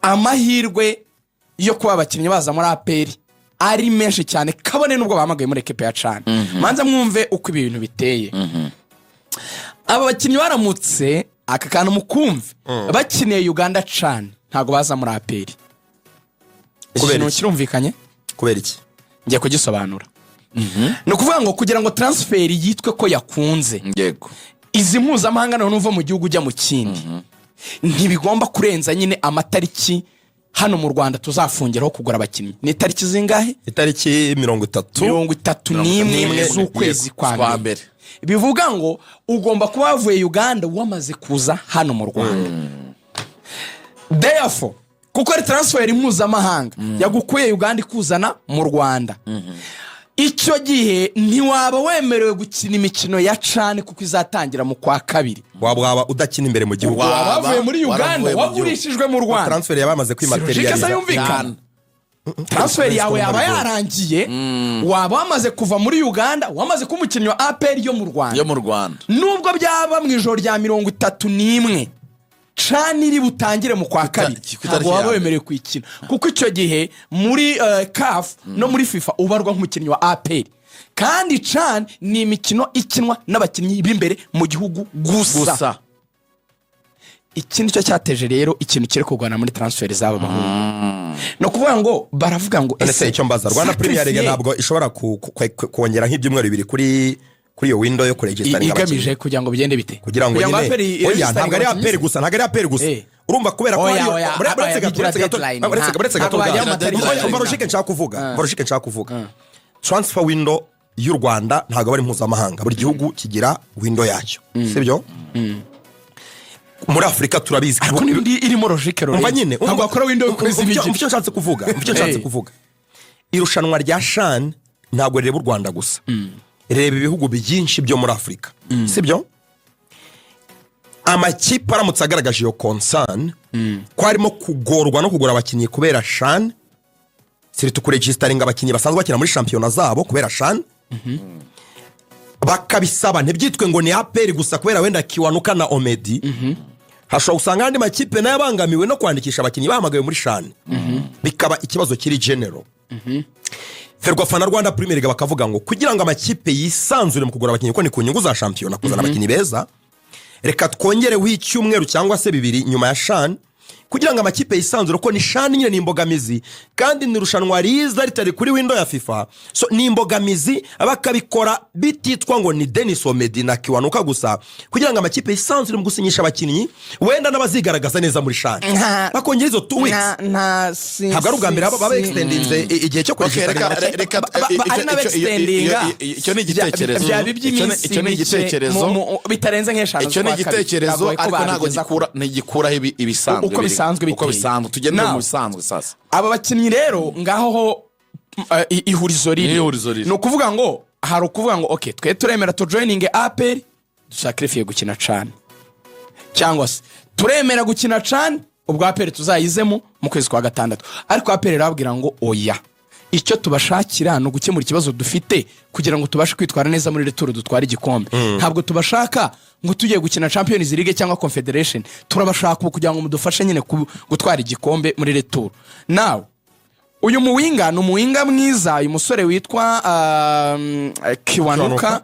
Amahirwe yo kuba abakinnyi baza muri APR ari menshi cyane, kabone n'ubwo bahamagaye muri ekipe ya CHAN. Manza mwumve uko ibi bintu biteye. Aba bakinnyi baramutse, aka kantu mukumve, bakiniye Uganda CHAN, ntabwo baza muri APR. Iki Kubera kintu iki? kirumvikanye? Kubera iki? Ngiye kugisobanura. Ni ukuvuga ngo kugira ngo transfer yitwe ko yakunze, izi mpuzamahanga, none uva mu gihugu ujya mu kindi, ntibigomba kurenza nyine amatariki hano mu Rwanda tuzafungiraho kugura abakinnyi. Ni itariki zingahe? Itariki 30. 31 n'imwe z'ukwezi kwa kwa mbere. Mbere. Bivuga ngo ugomba kuba wavuye Uganda wamaze kuza hano mu Rwanda. Therefore, kuko ari transfer mpuzamahanga yagukuye Uganda ikuzana mu Rwanda, icyo gihe ntiwaba wemerewe gukina imikino ya CHAN, kuko izatangira mu kwa kabiri. Waba udakina imbere mu gihugu. Waba wavuye muri Uganda, waravuye mu gihugu. wagurishijwe mu Rwanda. Transfer yaba yamaze Si logique se? kwimaterializa. Yumvikana. Transfer yawe yaba yarangiye, waba wamaze kuva muri Uganda, wamaze kuba umukinnyi wa APR yo mu Rwanda. Yo mu Rwanda. Nubwo byaba mu ijoro rya 31, CHAN iri butangire mu kwa kabiri, ku itariki ntabwo waba ya mbere. wemerewe kuyikina, kuko icyo gihe muri CAF no muri FIFA ubarwa nk'umukinnyi wa APR, kandi CHAN ni imikino ikinwa n'abakinnyi b'imbere mu gihugu gusa. Gusa. Iki nicyo cyateje rero ikintu kiri kurwana muri transfer z'aba bahungu. Ni ukuvuga ngo baravuga ngo None se icyo mbaza, Rwanda Premier League ntabwo ishobora kongera nk'ibyumweru 2 kuri iyo window yo kuregisitaringa igamije kugira ngo bigende bite? Kugira ngo nyine APR oya, ntabwo ari APR gusa, ntabwo ari APR gusa. Urumva, kubera ko Oya, hariyo oya, uretse oya, gato, bigira uretse gato, deadline. uretse gato Ntabwo bajya bwana. mu matariki. Oya, umva logique nshaka kuvuga, umva logique nshaka kuvuga. Transfer window y'u Rwanda ntabwo ari mpuzamahanga, buri gihugu kigira window yacyo, sibyo? Muri Afurika turabizi. Ariko n'indi irimo logique rero. Umva nyine. Ntabwo wakora window y'ukwezi Umva icyo nshatse kuvuga, umva icyo nshatse kuvuga. Irushanwa rya CHAN ntabwo rireba u Rwanda gusa, rireba ibihugu byinshi byo muri Afurika, sibyo? Amakipe aramutse agaragaje iyo concern ko harimo kugorwa no kugura abakinnyi kubera CHAN, surtout kuregisitaringa abakinnyi basanzwe bakina muri shampiyona zabo kubera CHAN, bakabisaba, ntibyitwe ngo ni APR gusa kubera wenda Kiwanuka na Omedi, hashobora gusanga andi makipe nayo abangamiwe no kwandikisha abakinnyi bahamagawe muri CHAN, bikaba ikibazo kiri general. FERWAFA na Rwanda Premier League bakavuga ngo kugira ngo amakipe yisanzure mu kugura abakinnyi, kuko ni ku nyungu za shampiyona kuzana abakinnyi beza, reka twongereho icyumweru cyangwa se 2 nyuma ya CHAN, kugira ngo amakipe yisanzure, ko ni CHAN nyine ni imbogamizi, kandi ni irushanwa riza ritari kuri window ya FIFA, so ni imbogamizi. Bakabikora bititwa ngo ni Denis Omedi na Kiwanuka gusa, kugira ngo amakipe yisanzure mu gusinyisha abakinnyi, wenda n'abazigaragaza neza muri CHAN, bakongera izo 2 weeks. Nta Ntabwo ari ubwa mbere baba extendinze igihe cyo Okay, kuregisitaringa reka amakipe. reka Ari n'abextendinga. Icyo ni igitekerezo. Byaba iby'iminsi Icyo ni mike, igitekerezo. Bitarenze nk'eshanu Icyo ni z'ukwa kabiri. igitekerezo, Biragoye ko ariko ntabwo babigeza gikura, ntigikuraho ibisanzwe Uko bisanzwe uko biteye. bisanzwe, tugendere Now, mu bisanzwe sasa. Aba bakinnyi rero, ngaho ho ihurizo riri. Ihurizo riri. Ni ukuvuga ngo hari ukuvuga ngo ok, twe turemera tujoyininge APR, dusacrifiye gukina CHAN, cyangwa se turemera gukina CHAN, ubwo APR tuzayizemo mu kwezi kwa gatandatu. Ariko APR irababwira ngo oya, icyo tubashakira ni ugukemura ikibazo dufite kugira ngo tubashe kwitwara neza muri retour, dutware igikombe. Ntabwo tubashaka ngo tugiye gukina Champions League cyangwa Confederation, turabashaka ubu kugira ngo mudufashe nyine gutwara igikombe muri retour. Nawe uyu muwinger ni umuwinger mwiza, uyu musore witwa Kiwanuka. Kiwanuka.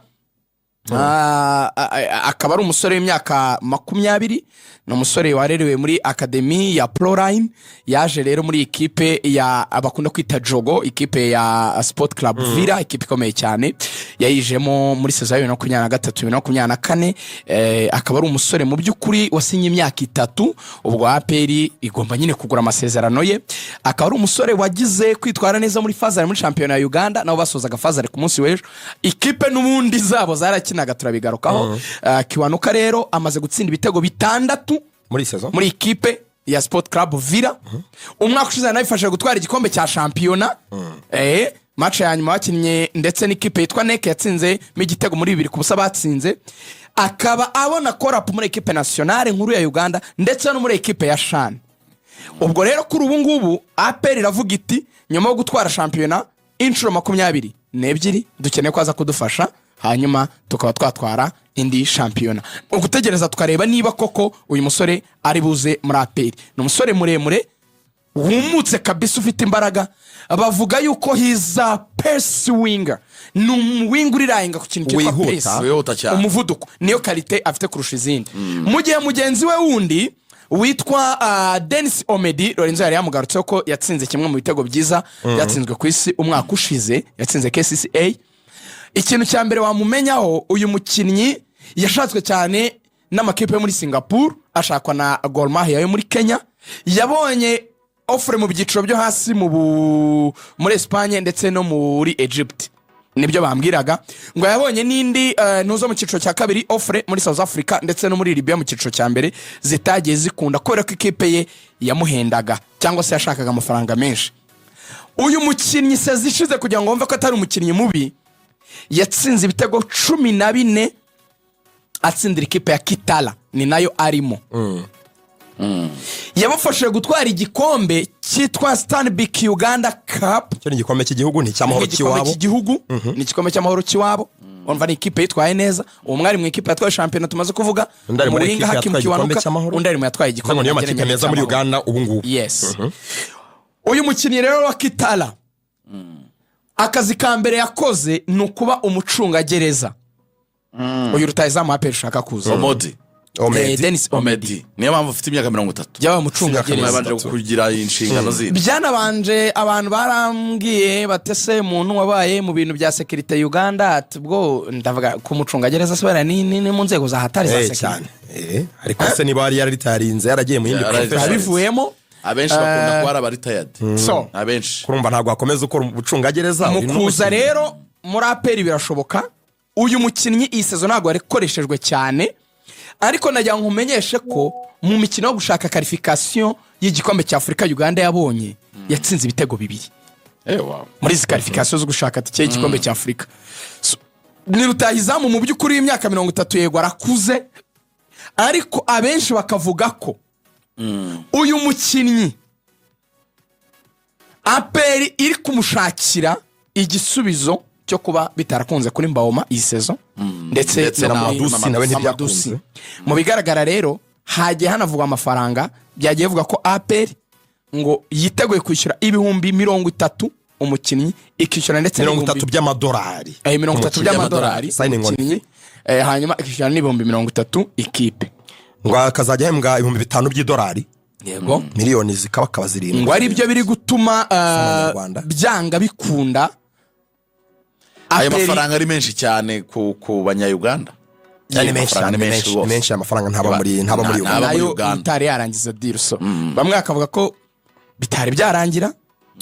Akaba ari umusore w'imyaka 20, ni umusore warerewe muri academy ya Proline. Yaje rero muri ikipe ya bakunda kwita Jogo, ikipe ya Sport Club Villa, ikipe ikomeye cyane. Yayijemo muri saison ya 2023, 2024. Akaba ari umusore mu by'ukuri wasinye imyaka 3, ubwo APR igomba nyine kugura amasezerano ye. Akaba ari umusore wagize kwitwara neza muri phase aller muri shampiyona ya Uganda, nabo basozaga phase aller ku munsi w'ejo. Ikipe n'ubundi zabo zarakinaga, turabigarukaho. Kiwanuka rero amaze gutsinda ibitego 6 muri iyi saison muri ikipe ya Sport Club Villa. Umwaka ushize yanabifashije gutwara igikombe cya shampiyona. Match ya nyuma bakinnye ndetse n'ikipe yitwa NEC, yatsinzemo igitego muri 2-0 batsinze. Akaba abona call-up muri ekipe nationale nkuru ya Uganda ndetse no muri ekipe ya CHAN. Ubwo rero kuri ubu ngubu APR iravuga iti nyuma yo gutwara shampiyona inshuro 22, dukeneye ko aza kudufasha, hanyuma tukaba twatwara indi shampiyona. Ugutegereza tukareba niba koko uyu musore ari buze muri APR. Ni umusore muremure. Wumutse kabisa, ufite imbaraga. Bavuga yuko he's a pace winger, ni umuwinger urirayinga ku kintu cyitwa Wihuta. pace. Wihuta cyane. Umuvuduko niyo qualité afite kurusha izindi, mu gihe mugenzi we wundi witwa Denis Omedi, Lorenzo yari yamugarutseho ko yatsinze kimwe mu bitego byiza byatsinzwe ku isi umwaka ushize, yatsinze KCCA. Ikintu cya mbere wamumenyaho, uyu mukinnyi yashatswe cyane n'amakipe yo muri Singapore, ashakwa na Gor Mahia yo muri Kenya, yabonye offre mu byiciro byo hasi muri Esipanye ndetse no muri Egypt, nibyo bambwiraga. Ngo yabonye n'indi ntuzo mu cyiciro cya kabiri, offre muri South Africa ndetse no muri Libya mu cyiciro cya mbere, zitagiye zikunda kubera ko ikipe ye yamuhendaga cyangwa se yashakaga amafaranga menshi. Uyu mukinnyi, saison ishize, kugira ngo wumve ko atari umukinnyi mubi, yatsinze ibitego 14 atsindira ikipe ya Kitara, ni nayo arimo, yabafashije gutwara igikombe cyitwa Stanbic Uganda Cup. Icyo ni igikombe cy'igihugu, ni icy'amahoro Igikombe cy'iwabo. cy'igihugu, ni igikombe cy'amahoro cy'iwabo. Urumva ni ikipe yitwaye neza. Uwo mwari mu ikipe yatwaye shampiyona tumaze kuvuga, Undi ari muri Umuringa ekipe Hakim yatwaye igikombe Kiwanuka, cy'amahoro. undi ari mu yatwaye igikombe Ngo niyo makipe ntagereranywa meza muri cy'amahoro. Uganda ubu ngubu. Yes. Uyu mukinnyi rero wa Kitara, akazi ka mbere yakoze ni ukuba umucungagereza. Uyu rutayizamu APR ushaka kuza. Omodi. Omedi. Denis Omedi. Omedi, niyo mpamvu ufite imyaka 30. Yabaye umucungagereza. Yabanje kugira inshingano zindi. Byanabanje, abantu barambwiye batese umuntu wabaye mu bintu bya sécurité Uganda, ati ubwo ndavuga ku mucungagereza se, ni mu nzego za hatari za sécurité. Cyane. Ariko se niba yari yararitarinze, yaragiye mu yindi profession? Yabivuyemo. Abenshi bakunda kuba ari abaretired. So abenshi. Kurumva ntabwo wakomeza ukora ubucungagereza mu uri kuza n'umukinnyi. Rero muri APR birashoboka. Uyu mukinnyi iyi saison ntabwo yakoreshejwe cyane, ariko nagira ngo nkumenyeshe ko mu mikino yo gushaka qualification y'igikombe cya Afurika Uganda yabonye, yatsinze ibitego bibiri muri izi qualification zo gushaka tike y'igikombe cya Afurika. So, ni rutahizamu mu by'ukuri w'imyaka 30, yego arakuze, ariko abenshi bakavuga ko uyu mukinnyi APR iri kumushakira igisubizo cyo kuba bitarakunze kuri Mbaoma iyi saison ndetse Ndetse na na Madusi nawe ntibyakunze. Madusi. Mu bigaragara rero, hagiye hanavugwa amafaranga, byagiye bivuga ko APR ngo yiteguye kwishyura 30,000 umukinnyi, ikishyura ndetse mirongo n'ibihumbi itatu by'amadolari. 30 by'amadolari Signing on. umukinnyi, hanyuma ikishyura n'30,000 ikipe. Ngo akazajya ahembwa 5000 by'idolari. Yego. Miliyoni zikaba akaba 7. Ngo ari byo biri gutuma Z'amanyarwanda. byanga bikunda Ayo APR mafaranga ari menshi cyane ku banyayuganda. Ni menshi cyane, ni menshi, ni menshi. Amafaranga ntaba muri Ntaba Uganda. muri Nayo Uganda. itari yarangiza deal, so bamwe bakavuga ko bitari byarangira.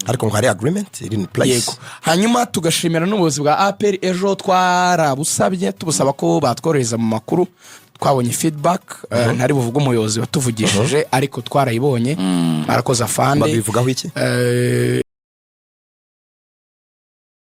Ariko ngo hari agreement iri in place. Yego. Hanyuma tugashimira n'ubuyobozi bwa APR. Ejo twarabusabye, tubusaba ko batworohereza mu makuru, twabonye feedback. Ntari buvuge umuyobozi watuvugishije, ariko twarayibonye, arakoze afande. Babivugaho iki?